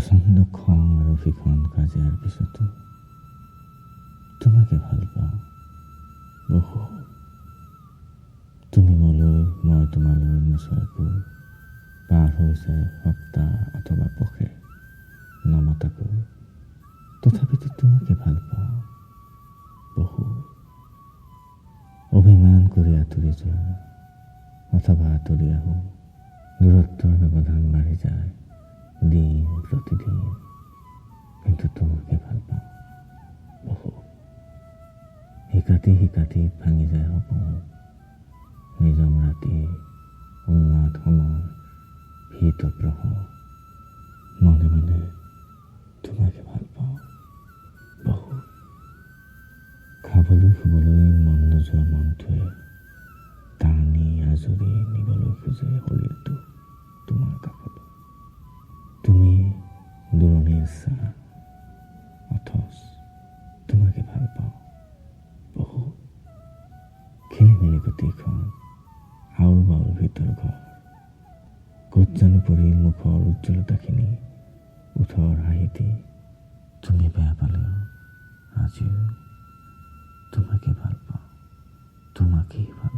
প্ৰচণ্ড খং আৰু ভীষণ কাজিয়াৰ পিছতো তোমাকে ভাল পাওঁ বহুত। তুমি মোলৈ, মই তোমালৈ নোচোৱাকৈ পাৰ হৈছে সপ্তাহ অথবা পষেক নমতাকৈ, তথাপিতো তোমাকে ভাল পাওঁ বহুত। অভিমান কৰি আঁতৰি যোৱা অথবা আঁতৰি আহোঁ, দূৰত্বৰ ব্যৱধান বাঢ়ি যায় দিন প্ৰতিদিন, কিন্তু তোমাকে ভাল পাওঁ বহুত। সিকাটি সিকাটি ভাঙি যায় সপোন, নিজম ৰাতি, উন্মাদ সময়, ভীত প্ৰহৰ, মনে মনে তোমাকে ভাল পাওঁ বহুত। খাবলৈ শুবলৈ মন নোযোৱা মনটোৱে টানি আজুৰি নিবলৈ খোজে শৰীৰটো তোমাৰ কাষলৈ। তুমি দূৰণিৰ ছাঁ, অথচ তোমাকে ভাল পাওঁ বহুত। খেলি মেলি গোটেইখন আউল বাউল ভিতৰ ঘৰ, ক'ত জানো পৰিল মুখৰ উজ্জ্বলতাখিনি, ওঠৰ হাঁহিটি। তুমি বেয়া পালেও আজিও তোমাকে ভাল পাওঁ, তোমাকেই ভাল।